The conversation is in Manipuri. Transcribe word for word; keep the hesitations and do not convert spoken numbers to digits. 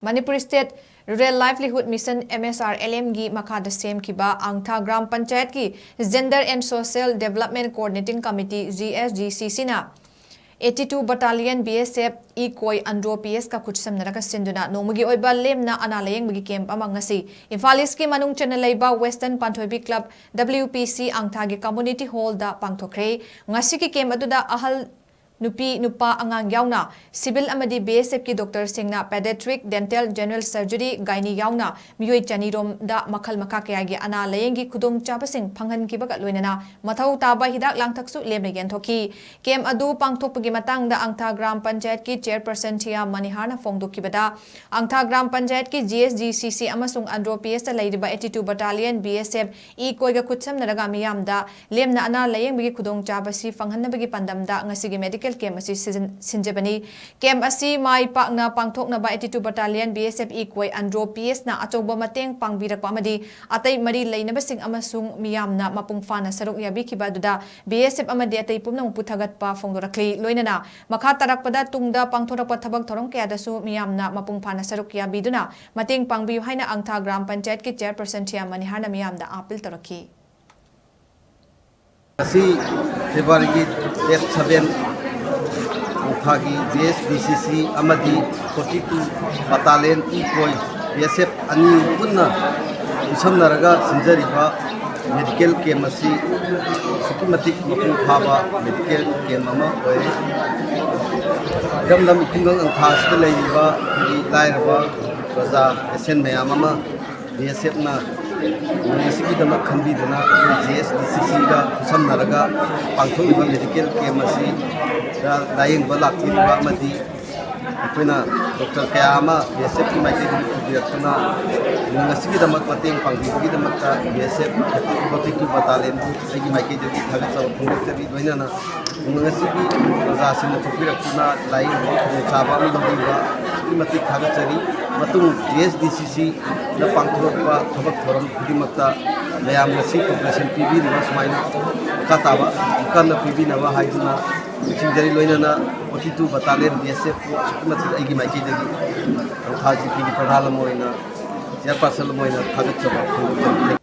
Manipur State Rural Livelihood Mission, M S R L M ꯒꯤ ꯃꯈꯥꯗ ꯁꯦꯝꯈꯤꯕ ꯑꯪꯊꯥ ꯒ꯭ꯔꯥꯝ ꯄꯟꯆꯥꯌꯠꯀꯤ Gender and Social Development Coordinating Committee, G S D C C ꯅ eighty two Battalion B S F E ꯀꯣꯏ ꯑꯟꯗ꯭ꯔꯣ P S ꯀ ꯈꯨꯠꯁꯝꯅꯔꯒ ꯁꯤꯟꯗꯨꯅ ꯅꯣꯡꯃꯒꯤ ꯑꯣꯏꯕ ꯂꯦꯝꯅ ꯑꯅꯥ ꯂꯥꯌꯦꯡꯕꯒꯤ ꯀꯦꯝꯞ ꯑꯃ ꯉꯁꯤ ꯏꯝꯐꯥꯜ ꯏꯁꯀꯤ ꯃꯅꯨꯡ ꯆꯟꯅ ꯂꯩꯕ Western ꯄꯥꯟꯊꯣꯏꯕꯤ Club, W P C, ꯑꯪꯊꯥꯒꯤ Community Hall ꯗ ꯄꯥꯡꯊꯣꯛꯈ꯭ꯔꯦ꯫ ꯉꯁꯤꯒꯤ ꯀꯦꯝꯞ ꯑꯗꯨꯗ ꯑꯍꯜ, ꯅꯨꯄꯤ, ꯅꯨꯄꯥ, ꯑꯉꯥꯡ ꯌꯥꯎꯅ civil ꯑꯃꯗꯤ B S F ꯀꯤ doctor ꯁꯤꯡꯅ pediatric, dental, general surgery, gynae ꯌꯥꯎꯅ ꯃꯤꯑꯣꯏ ꯆꯅꯤ ꯔꯣꯝꯗ ꯃꯈꯜ ꯃꯈꯥ ꯀꯌꯥꯒꯤ ꯑꯅꯥ ꯂꯥꯌꯦꯡꯒꯤ ꯈꯨꯗꯣꯡꯆꯥꯕꯁꯤꯡ ꯐꯪꯍꯟꯈꯤꯕꯒ ꯂꯣꯏꯅꯅ ꯃꯊꯧ ꯇꯥꯕ ꯍꯤꯗꯥꯛ ꯂꯥꯡꯊꯛꯁꯨ ꯂꯦꯝꯅ ꯌꯦꯟꯊꯣꯛꯈꯤ꯫ ꯀꯦꯝꯞ ꯑꯗꯨ ꯄꯥꯡꯊꯣꯛꯄꯒꯤ ꯃꯇꯥꯡꯗ ꯑꯪꯊꯥ ꯒ꯭ꯔꯥꯝ ꯄꯟꯆꯥꯌꯠꯀꯤ chairperson ꯊꯤꯌꯥ ꯃꯅꯤꯍꯥꯔꯅ ꯐꯣꯡꯗꯣꯛꯈꯤꯕꯗ, ꯑꯪꯊꯥ ꯒ꯭ꯔꯥꯝ ꯄꯟꯆꯥꯌꯠꯀꯤ G S D C C ꯑꯃꯁꯨꯡ ꯑꯟꯗ꯭ꯔꯣ P S ꯇ ꯂꯩꯔꯤꯕ eighty two Battalion B S F E ꯀꯣꯏꯒ ꯈꯨꯠꯁꯝꯅꯔꯒ ꯃꯤꯌꯥꯝꯗ ꯂꯦꯝꯅ ꯑꯅꯥ ꯂꯥꯌꯦꯡꯕꯒꯤ ꯈꯨꯗꯣꯡꯆꯥꯕꯁꯤ ꯐꯪꯍꯟꯅꯕꯒꯤ ꯄꯥꯟꯗꯝꯗ ꯉꯁꯤꯒꯤ medical camp ꯑꯁꯤ ꯁꯤꯖꯤꯟ-, ꯁꯤꯟꯖꯕꯅꯤ꯫ ꯀꯦꯝꯞ ꯑꯁꯤ ꯃꯥꯏ ꯄꯥꯛꯅ ꯄꯥꯡꯊꯣꯛꯅꯕ eighty two Battalion B S F E ꯀꯣꯏ ꯑꯟꯗ꯭ꯔꯣ P S ꯅ ꯑꯆꯧꯕ ꯃꯇꯦꯡ ꯄꯥꯡꯕꯤꯔꯛꯄ ꯑꯃꯗꯤ ꯑꯇꯩ ꯃꯔꯤ ꯂꯩꯅꯕꯁꯤꯡ ꯑꯃꯁꯨꯡ ꯃꯤꯌꯥꯝꯅ ꯃꯄꯨꯡ ꯐꯥꯅ ꯁꯔꯨꯛ ꯌꯥꯕꯤꯈꯤꯕ ꯑꯗꯨꯗ B S F ꯑꯃꯗꯤ ꯑꯇꯩ ꯄꯨꯝꯅꯃꯛꯄꯨ ꯊꯥꯒꯠꯄ ꯐꯣꯡꯗꯣꯔꯛꯂꯤ꯫ ꯂꯣꯏꯅꯅ ꯃꯈꯥ ꯇꯥꯔꯛꯄꯗ ꯇꯨꯡꯗ ꯄꯥꯡꯊꯣꯔꯛꯄ ꯊꯕꯛ ꯊꯧꯔꯝ ꯀꯌꯥꯗꯁꯨ ꯃꯤꯌꯥꯝꯅ ꯃꯄꯨꯡ ꯐꯥꯅ ꯁꯔꯨꯛ ꯌꯥꯕꯤꯗꯨꯅ ꯃꯇꯦꯡ ꯄꯥꯡꯕꯤꯌꯨ ꯍꯥꯏꯅ ꯑꯪꯊꯥ ꯒ꯭ꯔꯥꯝ ꯄꯟꯆꯥꯌꯠꯀꯤ chairperson ꯊꯤꯌꯥ ꯃꯅꯤꯍꯥꯔꯅ ꯃꯤꯌꯥꯝꯗ appeal ꯇꯧꯔꯛꯈꯤ꯫ ꯉꯁꯤ February ꯒꯤ date seven, ꯑꯪꯊꯥꯒꯤ G S D C C ꯑꯃꯗꯤ forty two Battalion ꯏ ꯀꯣꯏ B S F ꯑꯅꯤ ꯄꯨꯟꯅ ꯈꯨꯠꯁꯝꯅꯔꯒ ꯁꯤꯟꯖꯔꯤꯕ medical camp ꯑꯁꯤ ꯑꯁꯨꯛꯀꯤ ꯃꯇꯤꯛ ꯃꯄꯨꯡ ꯐꯥꯕ medical camp ꯑꯃ ꯑꯣꯏꯔꯤ꯫ ꯏꯔꯝꯗꯝ ꯏꯈꯨꯡꯒꯪ ꯑꯪꯊꯥ ꯑꯁꯤꯗ ꯂꯩꯔꯤꯕ ꯑꯩꯈꯣꯏꯒꯤ ꯂꯥꯏꯔꯕ ꯄ꯭ꯔꯖꯥ patient ꯃꯌꯥꯝ ꯑꯃ B S F ꯅ ꯉꯁꯤꯒꯤꯗꯃꯛ ꯈꯟꯕꯤꯗꯨꯅ ꯑꯩꯈꯣꯏ G S D C C ꯒ ꯈꯨꯠꯁꯝꯅꯔꯒ ꯄꯥꯡꯊꯣꯛꯂꯤꯕ medical camp ꯑꯁꯤꯗ ꯂꯥꯌꯦꯡꯕ ꯂꯥꯛꯄꯤꯔꯤꯕ ꯑꯃꯗꯤ ꯑꯩꯈꯣꯏꯅ doctor ꯀꯌꯥ ꯑꯃ B S F ꯀꯤ ꯃꯥꯏꯀꯩꯗꯒꯤ ꯄꯨꯕꯤꯔꯛꯇꯨꯅ ꯉꯁꯤꯒꯤꯗꯃꯛ ꯃꯇꯦꯡ ꯄꯥꯡꯕꯤꯕꯒꯤꯗꯃꯛꯇ B S F forty two Battalion ꯕꯨ ꯑꯩꯒꯤ ꯃꯥꯏꯀꯩꯗꯒꯤ ꯊꯥꯒꯠꯆꯕ ꯐꯣꯡꯗꯣꯛꯆꯔꯤ꯫ ꯂꯣꯏꯅꯅ ꯉꯁꯤꯒꯤ ꯄ꯭ꯔꯖꯥꯁꯤꯡꯅ ꯊꯣꯛꯄꯤꯔꯛꯇꯨꯅ ꯂꯥꯌꯦꯡꯕꯒꯤ ꯈꯨꯗꯣꯡꯆꯥꯕ ꯑꯃ ꯂꯧꯕꯤꯕ ꯑꯁꯨꯛꯀꯤ ꯃꯇꯤꯛ ꯊꯥꯒꯠꯆꯔꯤ꯫ ꯃꯇꯨꯡ G S D C C ꯅ ꯄꯥꯡꯊꯣꯔꯛꯄ ꯊꯕꯛ ꯊꯧꯔꯝ ꯈꯨꯗꯤꯡꯃꯛꯇ ꯃꯌꯥꯝ ꯉꯁꯤ cooperation ꯄꯤꯕꯤꯔꯤꯕ ꯁꯨꯃꯥꯏꯅ ꯃꯈꯥ ꯇꯥꯕ ꯑꯃꯨꯛ ꯀꯟꯅ ꯄꯤꯕꯤꯅꯕ ꯍꯥꯏꯗꯨꯅ ꯂꯨꯆꯤꯡꯖꯔꯤ꯫ ꯂꯣꯏꯅꯅ forty two Battalion B S F ꯄꯨ ꯑꯁꯨꯛꯀꯤ ꯃꯇꯤꯛ ꯑꯩꯒꯤ ꯃꯥꯏꯀꯩꯗꯒꯤ ꯀꯪꯐꯥꯜ ꯖꯤ ꯄꯤꯒꯤ ꯄ꯭ꯔꯙꯥꯟ ꯑꯃ ꯑꯣꯏꯅ, ꯆꯤꯌꯔꯄꯥꯔꯁꯟ ꯑꯃ ꯑꯣꯏꯅ ꯊꯥꯒꯠꯆꯕ ꯐꯣꯡꯗꯣꯛꯆꯔꯤ꯫